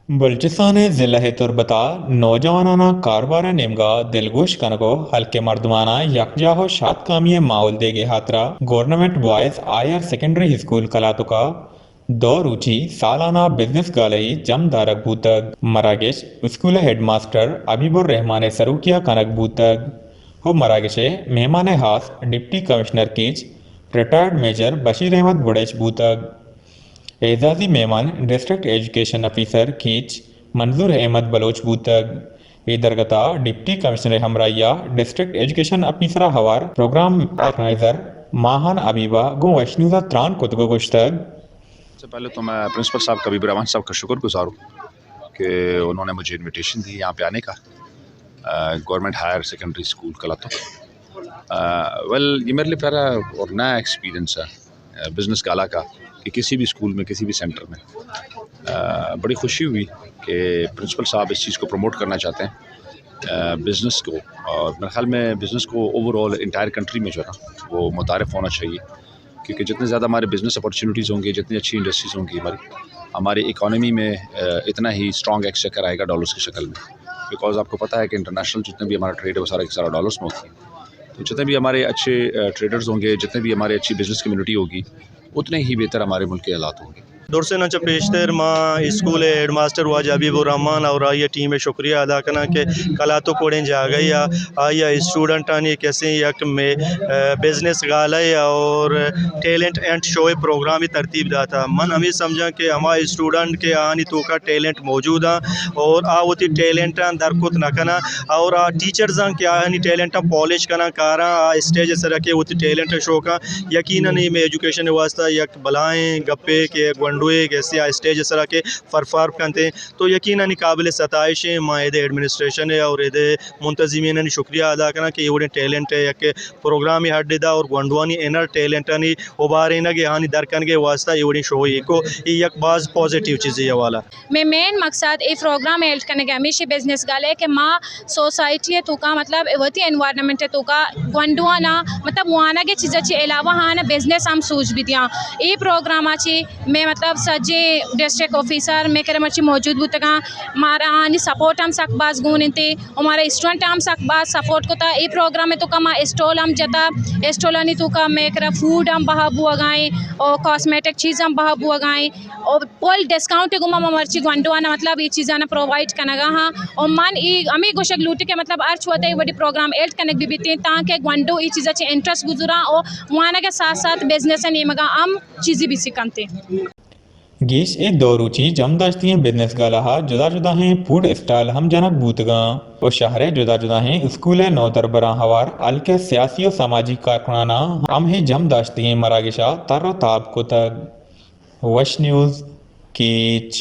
بلوچستان ءِ ضلع تربت ءَ نوجواناناں کاروبار ءِ نیمگ ءَ دلگوش کنگ ءُ ہلک ءِ مردماناں یکجاہ ءُ شاتکامی ءِ ماحول دیگ ءِ ہاترا government boys higher secondary school کلاتک ءَ دو روچی سالانہ بزنس گالہے جم دارگ بوتگ۔ مراگش اسکول ءِ ہیڈ ماسٹر حبیب الرحمان ءِ سروکی ءَ کنگ بوتگ ءُ مراگش ءِ مہمان ہاس deputy commissioner Kech retired major Bashir Ahmed Barech بوتگ۔ اعزازی مہمان district education officer Kech Manzoor Ahmed Baloch بوتگ۔ اے درگت ءَ ڈپٹی کمشنر ءِ ہمراہی ءَ ڈسٹرکٹ ایجوکیشن آفیسر ءَ ہوار پروگرام آرگنائزر ماہان حبیب ءَ گوں ویشنیوز ءَ تران کتگ ءُ گوشتگ۔ سب سے پہلے تو میں پرنسپل صاحب کا، حبیب الرحمان صاحب کا شکر گزار ہوں کہ انہوں نے مجھے انویٹیشن دی یہاں پہ آنے کا، گورنمنٹ ہائر سیکنڈری اسکول کلاتک۔ ویل، یہ میرے لیے پہلا اور نیا ایکسپیرینس ہے بزنس گالا کا، کہ کسی بھی اسکول میں، کسی بھی سینٹر میں۔ بڑی خوشی ہوئی کہ پرنسپل صاحب اس چیز کو پروموٹ کرنا چاہتے ہیں، بزنس کو۔ اور میرے خیال میں بزنس کو اوور آل انٹائر کنٹری میں جو ہے نا، وہ متعارف ہونا چاہیے، کیونکہ جتنے زیادہ ہمارے بزنس اپرچونیٹیز ہوں گے، جتنی اچھی انڈسٹریز ہوں گی ہماری، ہماری اکانومی میں اتنا ہی اسٹرانگ ایکسچیکر آئے گا ڈالرز کی شکل میں۔ بیکاز آپ کو پتہ ہے کہ انٹرنیشنل جتنے بھی ہمارا ٹریڈ ہے، وہ سارا کا سارا ڈالرز میں ہوتی ہے۔ تو جتنے بھی ہمارے اچھے ٹریڈرز ہوں گے، جتنے بھی ہمارے اچھی بزنس کمیونٹی ہوگی، اتنے ہی بہتر ہمارے ملک کے حالات ہوں گے۔ درسنا چہ پیشتر ما اسکول ءِ ہیڈ ماسٹر واجہ حبیب الرحمان اور آئی ٹیم ءِ شکریہ ادا کناں کہ کلاتک وڑیں جاگہے ءَ آئی ءَ اسٹوڈنٹانی کسیں یک مے-، بزنس گالہ اور ٹیلنٹ ہنٹ شو ءِ پروگرامے ترتیب داتا۔ من ہمے سمجھاں کہ ہما اسٹوڈنٹ کہ آہانی توکا ٹیلنٹ موجود آں اور آ وتی ٹیلنٹاں در کت نہ کناں اور آ ٹیچرزاں کہ آہانی ٹیلنٹاں پالش کناں کاراں، آ اسٹیج ءِ سرا کہ وتی ٹیلنٹ ءَ شو کاں، یقیناً اے مئے ایجوکیشن ءِ واستہ یک بلاہیں گپے کہ گونڈوے کہ اسے آ اسٹیج ءِ سرا کہ پرفارم کنت، تو یقیناً قابل ستائش ایں۔ ما اد ءِ ایڈمنسٹریشن ءِ اور اد ءِ منتظمینانی شکریہ ادا کناں کہ اے وڑیں ٹیلنٹ ءِ یک پروگرامے اڈ دا اور گونڈوانی انر ٹیلنٹانی ابارینگ ءُ آہانی در کنگ ءِ واستہ اے وڑیں شو ءَ کو، اے یک باز پازیٹیو چیزے حوالہ۔ مئے مین مقصد اے پروگرام ءِ ہیلڈ کنگ ءِ ہمیشی بزنس گالہ ءِ کہ ما سوسائٹی ءِ توکا مطلب وتی انوائرمنٹ ءِ توکا گونڈواناں مطلب وانگ ءِ چیزاں چہ علاوہ آہاں بزنس ہم سوج بدیاں۔ اے پروگرام ءَ چہ مئے مطلب سجیں ڈسٹرکٹ آفیسر مئے کرا مرچی موجود بوتگاں، مارا آہانی سپورٹ ہم سک باز گون انت ءُ مارا اسٹوڈنٹ ہم سک باز سپورٹ کتا۔ اے پروگرام ءِ توکا ما اسٹال ہم جتا، اسٹالانی توکا مئے کرا فوڈ ہم بہا بوگا ایں اور کاسمیٹک چیز ہم بہا بوگا ایں اور پل ڈسکاؤنٹ ءِ گوما ما مرچی گونڈوانا مطلب اے چیزانا پرووائیڈ کنگا ہاں۔ اور من اے ہمے گوشگ لوٹی کہ مطلب ہرچ وقت اے وڑی پروگرام ہیلڈ کنگ بہ بیتیں تانکہ گونڈو اے چیزا چہ انٹرسٹ بزراں اور وانگ ءِ ساتھ ساتھ بزنس ءِ نیمگا ہم چیزی بہ سکنتیں۔ گیش اے دو روچی جم داشتگیں بزنس گالہ ءَ جدا جدائیں فوڈ اسٹال ہم جنگ بوتگاں و شہر ءِ جدا جدائیں اسکول ءِ نودربراں ہوار ہلک ءِ سیاسی و سماجی کارکناناں ہم اے جم داشتگیں مراگش ءَ تر و تاب کتگ۔ وش نیوز، کیچ۔